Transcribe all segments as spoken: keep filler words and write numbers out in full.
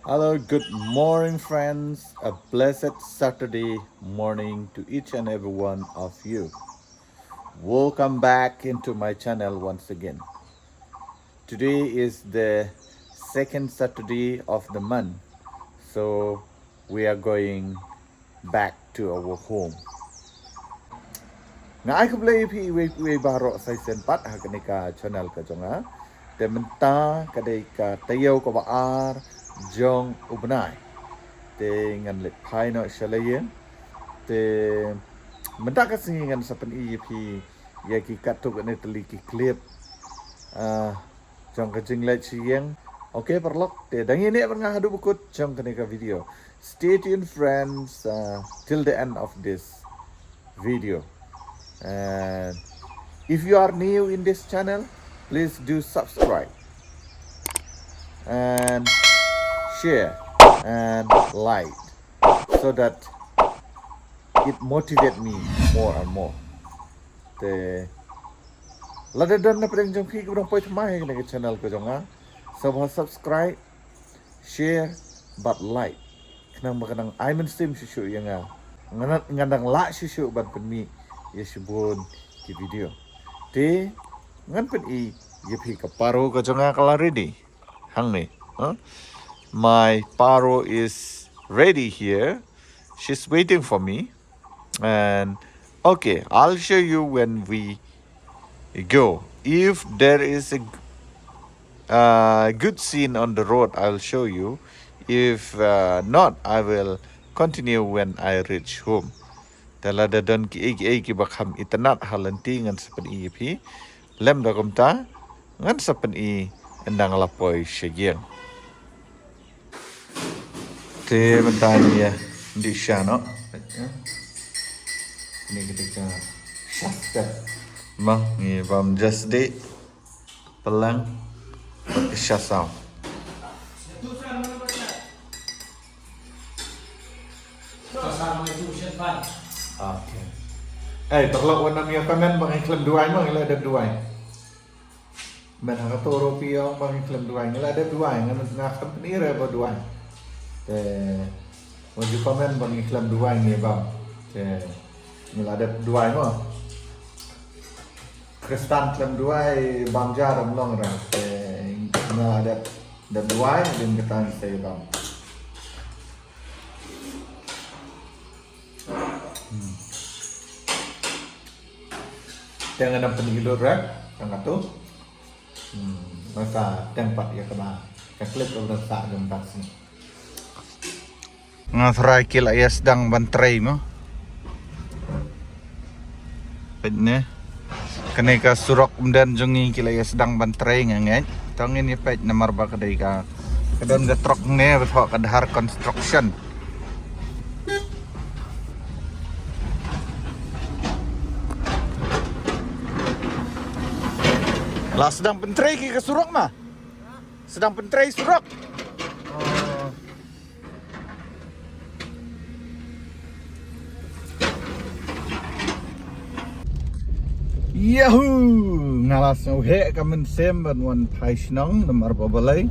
Hello, good morning, friends. A blessed Saturday morning to each and every one of you. Welcome back into my channel once again. Today is the second Saturday of the month, so we are going back to our home. Nga ai khublei ïa phi iwei iwei baroh sa shisien pat ha kane ka channel ka jong nga. Te mynta ka dei ka taïew kaba ar jong u bnai. Te ngan leit phai noh sha la ïing. Te mynta ka sngi ngan sa pyni ïa phi ïa ki katto katne tylli ki clip, ah, jong ka jingleit sha ïing. Okay, paralok, te dang ïa neh bad nga haduh ba kut jong kane ka video. Stay tuned, friends, uh, till the end of this video. And if you are new in this channel, please do subscribe and share and like so that it motivate me more and more. Te lada don na pdeng jong phi kiba dang poi thymmai ha kane ka channel ka jong nga, sngewbha subscribe, share bad like. Khnang ba kan nang ai mynsiem shuh shuh ïa nga. Ngan, ngan nang lah shuh shuh ban pynmih ïa shibun ki video. Te ngan pyni ïa phi ka paro ka jong nga ka la ready hangne. Huh? My paro is ready here. She's waiting for me. And okay, I'll show you when we go. If there is a g- uh, good scene on the road, I'll show you. If uh, not, I will continue when I reach home. Te lada don kiei kiei kiba kham itynnad ha lynti ngan sa pyni ïa phi. Lymda kumta ngan sa pyni ynda nga la poi sha ïing. Te mynta ngi ïa dih sha noh. Kane ka dei ka sha step. Ma ngi bam just dih. Pyllang. Sha saw. Okay. Eh, paralok, wat nym ïa comment ba ngi khlem duwai mo, ngi la dep duwai. Mynta ha kato ruh phi ong ba ngi khlem duwai, ngi la dep duwai, ngan, nga company re ba duwai. Te wat ju comment ba ngi khlem duwai ngi bam. Te ngi la dep duwai mo. Khristan khlem duwai bam ja ram long ra. Te ngi la dep, dep duwai, dei kata ngi sa ïa bam. Hmm. Te ngan ym pyni lut re, tang katto. Hmm, ngan sa teng pat ïa kaba ka clip kaba dang sah jong bad sini. Nga tharai ki la ïa sdang ban trei mo. Peit ne. Kane ka surok Umden jong ngi ki la ïa sdang ban trei nga ngeit. To ngin ïa peit namar ba ka dei ka, ka don ka trok ne ba thoh ka Dhar Construction. La sdang pyntrei ki ka surok ma. Sdang pyntrei surok. Oh. Yahoo! Nga la sngewheh ka mynsiem ban wan phai shnong namar ba balei.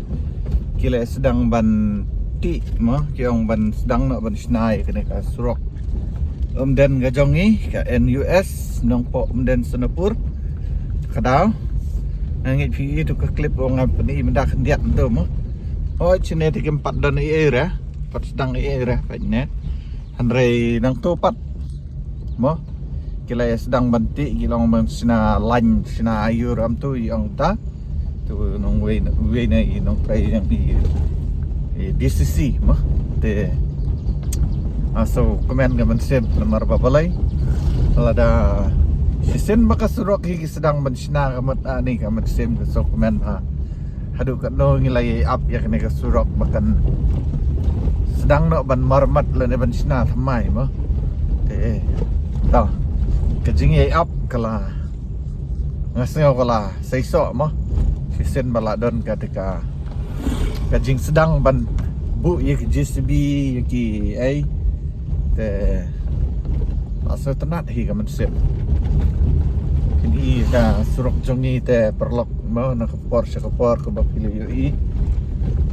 Ki la sdang ban tih mo, ki ong ban sdang noh ban shna ïa kane ka surok Umden ka jong ngi, ka N U S Nongpoh Umden Sonapur. Ka daw. Nga ngeit phi i tu ka clip ba nga pyni mynta khyndiat tu mo. Oi, shane te kim pat don ei ei re. Pat sdang ei ei re, peit ne. Hynrei nangto pat mo, ki la ïa sdang ban tih, ki long ban shna lain, shna aiu ram tu i ong ta. Tu nongwei, wei na i nongtrei jong i, i D C C mo. Te, ah, so kmen ka mynsiem namar ba balei. Lada shisien ba ka surok hi ki sdang ban shna ka mut, ah, ni ka mynsiem ka, so kmen ha. Haduh katno ngi la ïai ap ïa kane ka surok ba kan sdang noh ban marmat lane ban shna thymmai mo. Te, to, ka jingïai ap ka la, nga sngew ka la seisoh mo. Shisien ba la don kata ka, ka jingsdang ban buh ïa ki J C B, ïa ki ei. Te la sngewtynnat hi ka mynsiem. Kine ka surok jong ngi te paralok mo, na ka por sha ka por kaba phi la ïohi.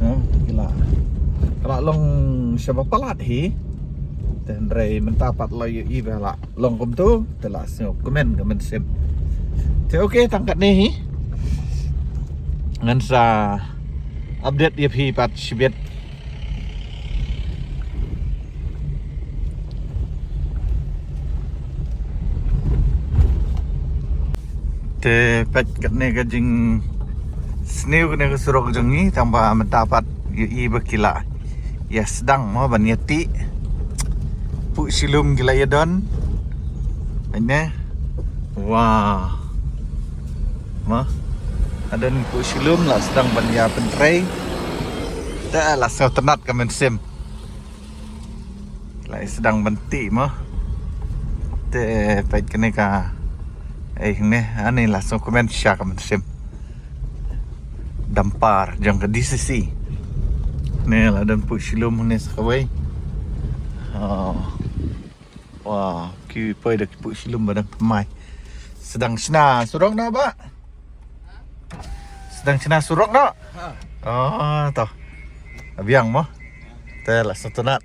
Ha, ki la Long shaba palat hi. Te hynrei mynta pat la ïohi ba la long kumtu, te la sngew kmen ka mynsiem. Te okay, tang katne hi. Ngan sa update ïa phi pat shibit. Te peit katne ka jingsniew kane ka surok jong ngi, tang ba mynta pat ïohi ba ki la ïa sdang mo ban ïa tih. Puh shilum ki la ïa don. Peit ne. Wah. Mo. Hadon puh shilum la sdang ban ïa pyntrei. Te la sngewtynnat ka mynsiem. La sdang ban tih mo. Te peit kane ka, eh, ne, ani la sngewkmen sha ka mynsiem. Dumper jong ka D C C. Ne la don puh shilum ne sa kawei. Oh. Wah, ki poi da ki puh shilum ba dang thymmai. Sdang shna surok noh ba. Sdang shna surok noh. Ha. Oh, to. Abiang mo. Te la sngewtynnat.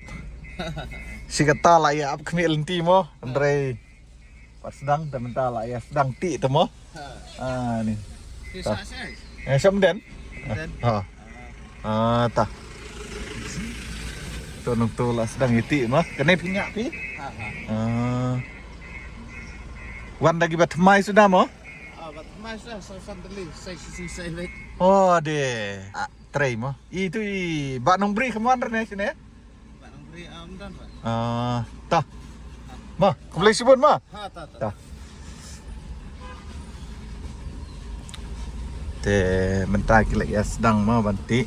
Shi katta la ïa ap khmih lynti mo. Hynrei pat sdang, te mynta la ïa sdang tih te mo. Ha. Ah, ni. Te to. Sa, sa. Eh, shop den. Den. Ha. Ah, ta. To nong to la sdang ïa tih mo. Kane phi ñiah phi? Ha, ha. Ah. Wan da ki ba thymmai suda mo? Ah, ba thymmai suda, sa san teli, sa shisien sa leit. Oh, de. Ah, trei mo. Itu i ba nong bri kemon rene sini. Ba nong bri, ah, ym don, Pak. Ah, ta. Mo, khublei shibun mo. Ha, ta, ta. Ta. Te mynta ki la ïa sdang mo ban tih.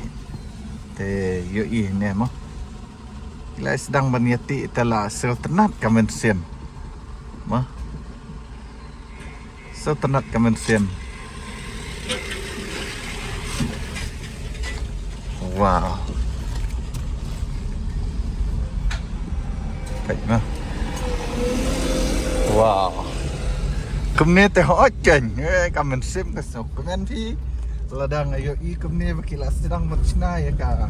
Te ïohi ne mo. Ki la ïa sdang ban ïa tih, te la sngewtynnat ka mynsiem. Mo. Sngewtynnat ka mynsiem. Wow. Peit mo. Wow. Kumne te hooid kein. Eh, ka mynsiem ka sngewkmen phi. Lada nga ïohi kumne ba ki la sdang ban shna ïa ka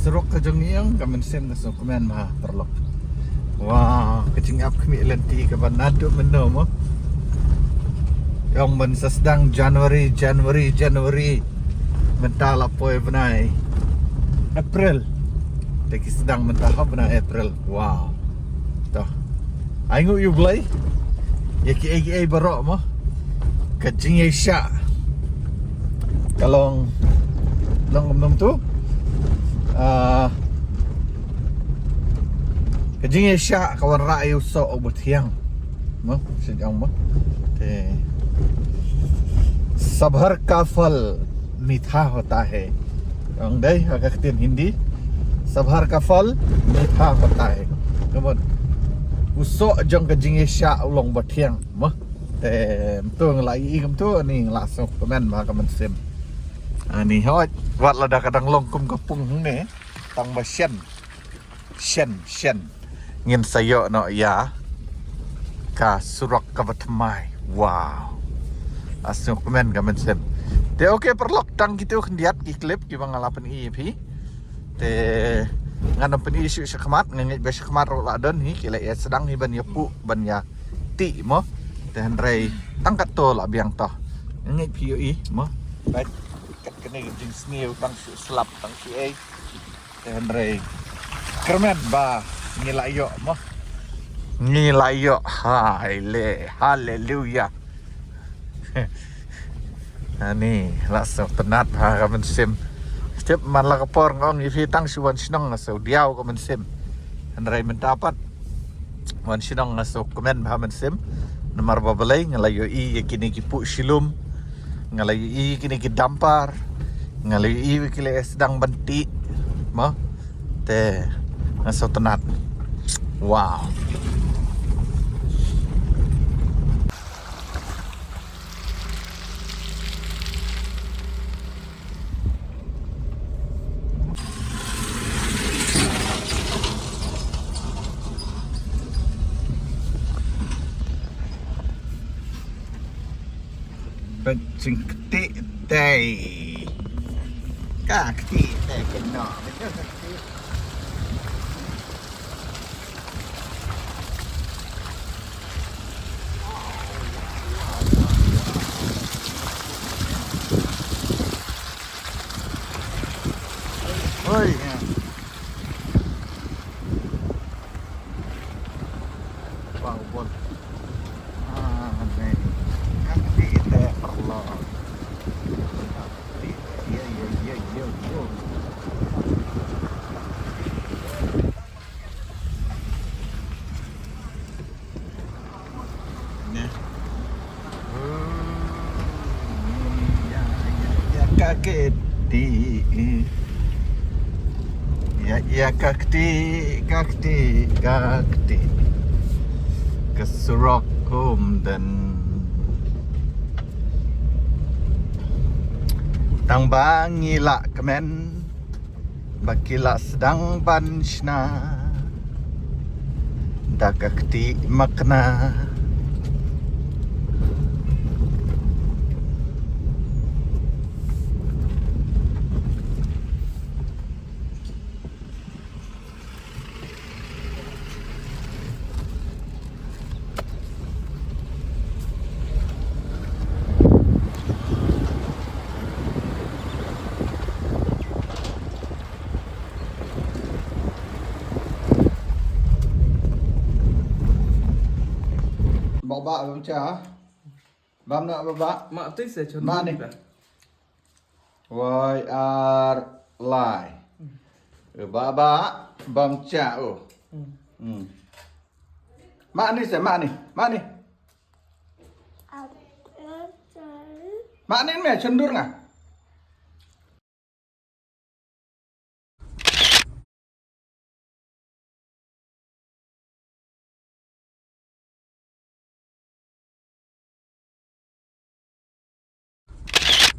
surok ka jong ngi, ka mynsiem ka sngewkmen bha, paralok. Wow, ka jingap khmih lynti kaba naduh mynno mo. Ong ban sa sdang January, January, January. Mynta la poi bnai April. Te ki sdang mynta ha bnai April. Wow. To. Ai nguh ïa U Blei. Ïa kiei kiei baroh mo. Ka jingïaishah ka long, long kumno tu. Ah, ka jingïaishah ka wanrah ïa u soh uba thiang. Mo, shu ong mo. Te sabr ka phal mitha hota hai. Ong dei ha ka ktien Hindi. Sabr ka phal mitha hota hai. Kumno? U soh jong ka jingïaishah u long ba thiang mo. Te mynta nga la ïohi kumtu, ani nga la sngewkmen bha ka mynsiem. Ani hooid, wat lada ka dang long kum ka pung hangne, tang ba shen. Shen, shen. Ngin sa ïoh noh ïa ka surok kaba thymmai. Wow. La sngewkmen ka mynsiem. Te okay paralok, tang kitu khyndiat ki clip kiba nga la pyni ïa phi. Te ngan ym pyni shuh shakhmat, nga ngeit ba shakhmat ruh la don hi, ki la ïa sdang hi ban ïa puh, ban ïa tih mo. Te hynrei tang katto la biang to. Nga ngeit phi ïohi mo. Bad kat kane ka jingsniew tang shu slap tang shu ei. Te hynrei kyrmen ba ngi la ïoh mo. Ngi la ïoh. Hai le, haleluya. Ani la sngewtynnat bha ka mynsiem. Step man la ka por nga ong ïa phi tang shu wan shnong nga sngewdiaw ka mynsiem. Hynrei mynta pat wan shnong nga sngewkmen bha mynsiem. Namar ba balei nga la ïohi ïa kine ki puh shilum. Nga la ïohi ïa kine ki dumper. Nga la ïohi ïa ki la sdang ban tih. Mo. Te nga sngewtynnat. Wow. Ka jingktieh tei. Ka ktieh tei kynnoh. Oi. Wow, bol. Ah, nei. Kan ti te Allah. Yo, yo, yo, yo, yo. Nè. Ïa, ïa, ïa, ka kti. Ïa, ïa, ka kti, ka kti, ka kti. Ka surok Umden. Tang ba ngi la kmen. Ba ki la sdang ban shna da ka kti makna. Baba, bam cha. Bam na baba. Ma tu se chon. Ma ni. Wai ar lai. Baba, bam cha o. Hmm. Ma ni se, ma ni, ma ni. Ma ni me chon dur nga.